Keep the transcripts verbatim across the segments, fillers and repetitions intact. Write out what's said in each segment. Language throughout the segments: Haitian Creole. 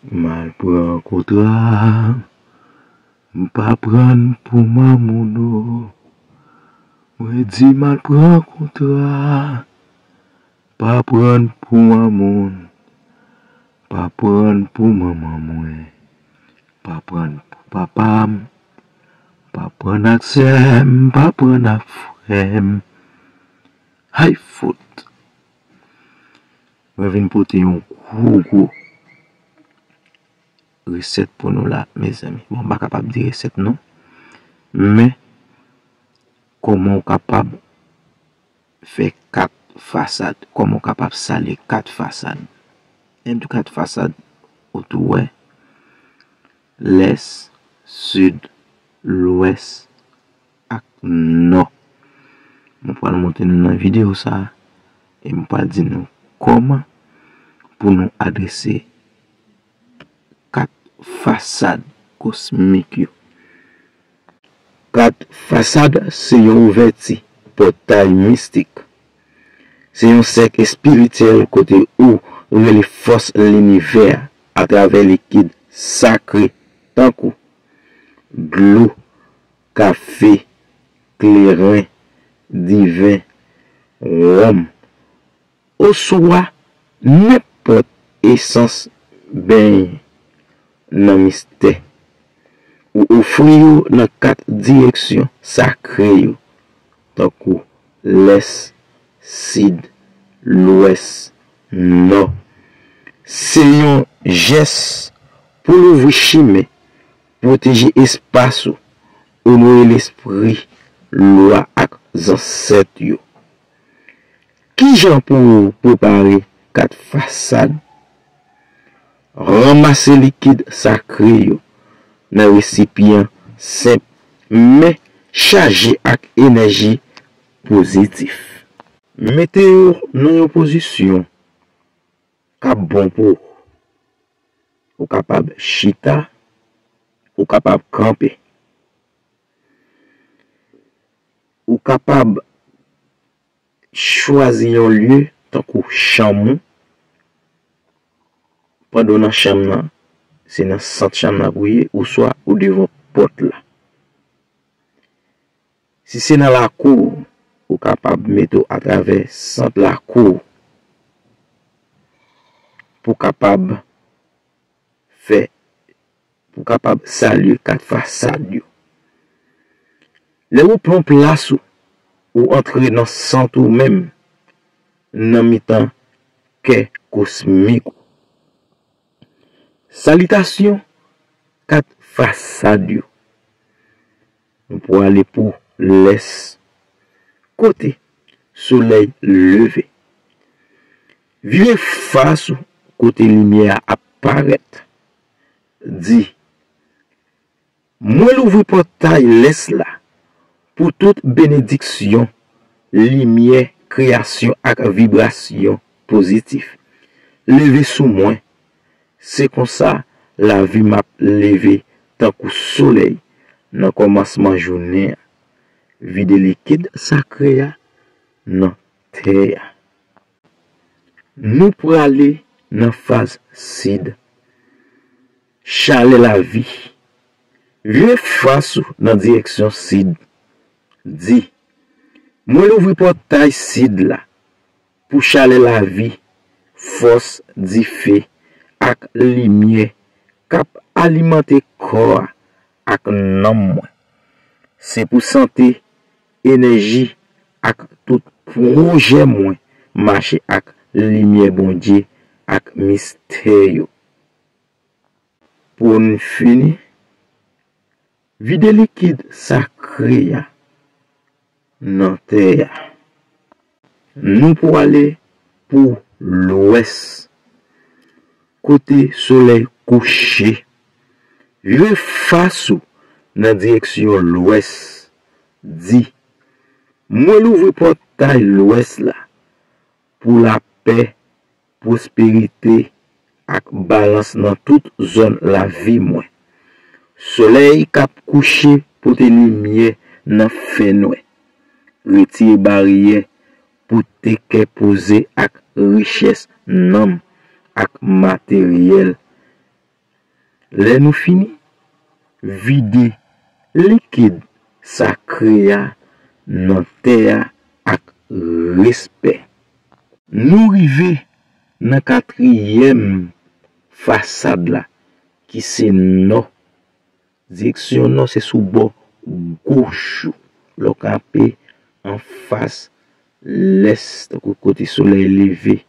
M al pran kontra, m pa pran pou mamoun non. Mwen di m al pran kontra, pa pran pou mamoun, pa pran pou manman mwen, pa pran pou papa m, pa pran ak sè m, pa pran ak frè m. Hay fout! Mwen vin pote yon gwo gwo resèt pou nou la, mezanmi. Bon, m pa kapab di resèt non. Men, kòman w kapab fè kat fasad? Kòman w kapab sale kat fasad? Lè m di kat fasad, ou tou wè, lès, sid, lwès, ak nò. Mwen pral montre nou nan videyo sa a, e mwen pral di nou kòman pou nou adrese kat fasad kosmik yo. Kat fasad se yon ouvèti, pòtay mistik. Se yon sèk espirityèl kote ou rele fòs linivè a atravè likid sakre tankou dlo, kafe, kleren, diven, wonm, oswa nenpòt esans beny nan mistè. Ou ofri yo nan kat direksyon sakre yo, tankou lès, sid, lwès, nò. Se yon jès pou louvri chimen, pwoteje espas ou, onore lespri, lwa ak zansèt yo. Kijan pou w prepare kat fasad? Ranmase likid sakre yo nan resipyan senp men chaje ak enèji pozitif. Mete yo nan yon pozisyon k ap bon pou ou. Ou kapab chita, ou kapab kanpe. Ou kapab chwazi yon lye tankou chanm ou. Pandan w nan chanm nan, se nan sant chanm nan pou w ye, oswa ou devan pòt la. Si se nan lakou, ou kapab mete w atravè sant lakou pou w kapab fè, pou w kapab salye kat fasad yo. Lè ou pran plas ou, ou antre nan sant ou menm, nan mitan kè kosmik ou. Salitasyon kat fasad yo. Nou pwale pou lès, kote solèy leve. Vire fas ou kote limyè a ap parèt. Di, mwen louvri pòtay lès la pou tout benediksyon, limyè, kreyasyon ak vibrasyon pozitif leve sou mwen. Se konsa lavi m ap leve tankou solèy nan kòmansman jounen an. Vide likid sakre a nan tè a. Nou prale nan faz sid. Chalè lavi. Vire fas ou nan direksyon sid. Di, mwen louvri pòtay sid la pou chalè lavi, fòs, dife, ak limyè k ap alimante kò a ak nanm mwen. Se pou sante, enèji, ak tout pwojè mwen mache ak limyè Bondye ak mistè yo. Pou n fini, vide likid sakre a nan tè a. Nou pwale pou lwès, kote solèy kouche. Vire fas ou nan direksyon lwès. Di, mwen louvri pòtay lwès la pou lapè, pwosperite ak balans nan tout zòn lavi mwen. Solèy k ap kouche pote limyè nan fènwè. Retire baryè, pote kè poze ak richès nanm ak materyèl Lè nou fini, vide likid sakre a nan tè a ak respè. Nou rive nan katriyèm fasad la, ki se nò. Direksyon nò se sou bò goch ou. Lè w kanpe anfas lès, tankou kote solèy leve.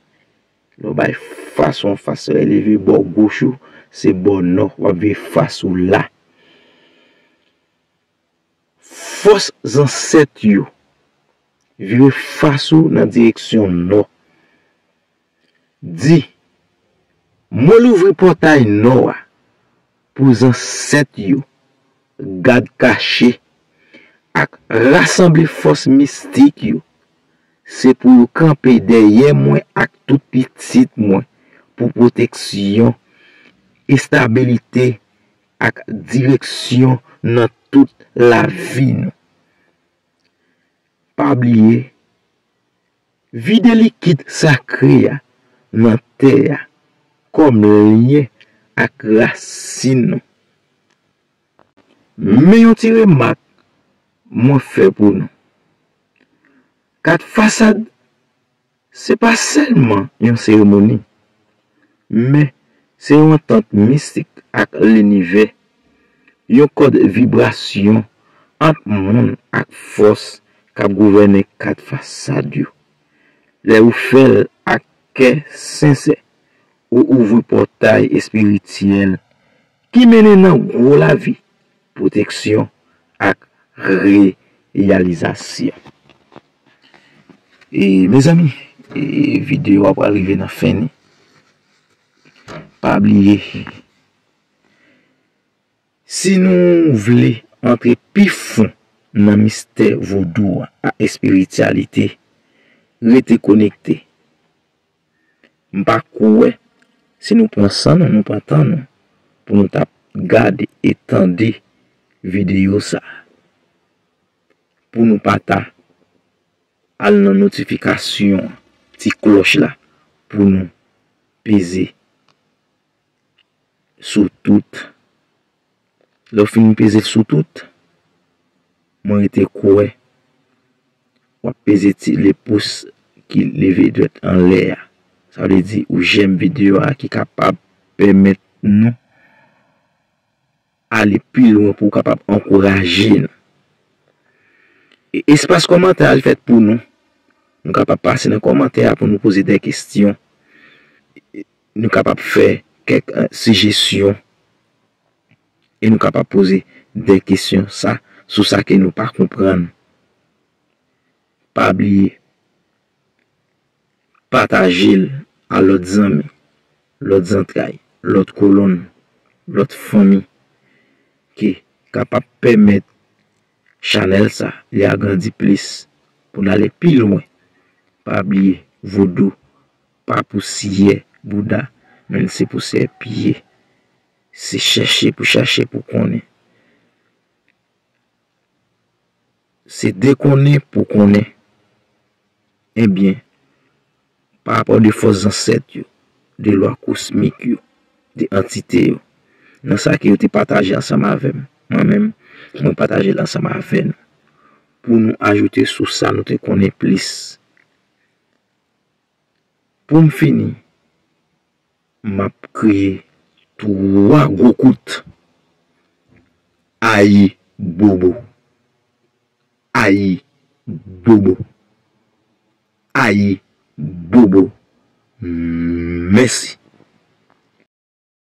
Lè w bay fas ou anfas solèy leve, bò goch ou, se bò nò. W ap vire fas ou la. Fòs zansèt yo vire fas ou nan direksyon nò. Di, mwen louvri pòtay nò a pou zansèt yo, gad kache, ak rasanble fòs mistik yo. Se pou yo kanpe dèyè mwen ak tout pitit mwen pou pwoteksyon, estabilite ak direksyon nan tout lavi nou. Pa bliye, vide likid sakre a nan tè a kòm lyen ak rasin nou. Men yon ti remak mwen fè pou nou. Kat fasad se pa sèlman yon seremoni, men se yon antant mistik ak linivè, yon kòd vibrasyon ant moun ak fòs k ap gouvène kat fasad yo. Lè ou fè l ak kè sensè, ou ouvri pòtay espirityèl ki mennen nan gwo lavi, pwoteksyon, ak reyalizasyon. E, mezanmi, e, videyo a pral rive nan fen li. Pa bliye, si nou vle antre pi fon nan mistè vodou a ak espirityalite, rete konekte. M pa kwè si nou pran san nou, nou pran tan nou pou nou t ap gade e tande videyo sa a. Pou nou pa ta al nan notifikasyon, ti klòch la, pou nou peze sou tout. Lè w fin peze sou tout, mwen rete kwè w ap peze ti le pous ki leve dwèt anlè a. Sa vle di ou jèm videyo a ki kapab pèmèt nou ale pi lwen pou w kapab ankouraje nou. E espas kòmantè a li fèt pou nou. Nou kapab pase nan kòmantè a pou nou poze de kesyon. Nou kapab fè kèk, eh, sijesyon. E nou kapab poze de kesyon sa, sou sa ke nou pa konprann. Pa bliye, pataje l a lòt zanmi, lòt zantray, lòt kolonn, lòt fanmi ki kapab pèmèt chanèl sa li agrandi plis pou l ale pi lwen. Pa bliye, vodou pa pousyè bouda, men se pousyè pye. Se chèche pou chache pou konnen. Se dekonnen pou konnen. Ebyen, pa rapò de fòs zansèt yo, de lwa kosmik yo, de antite yo, nan sa ke yo te pataje ansanm avè m, mwen menm, mwen pataje l ansanm avè nou, pou nou ajoute sou sa nou te konnen plis. Pou m fini, m ap kriye twa gwo kout. Ayi bobo. Ayi bobo. Ayi bobo. Mèsi.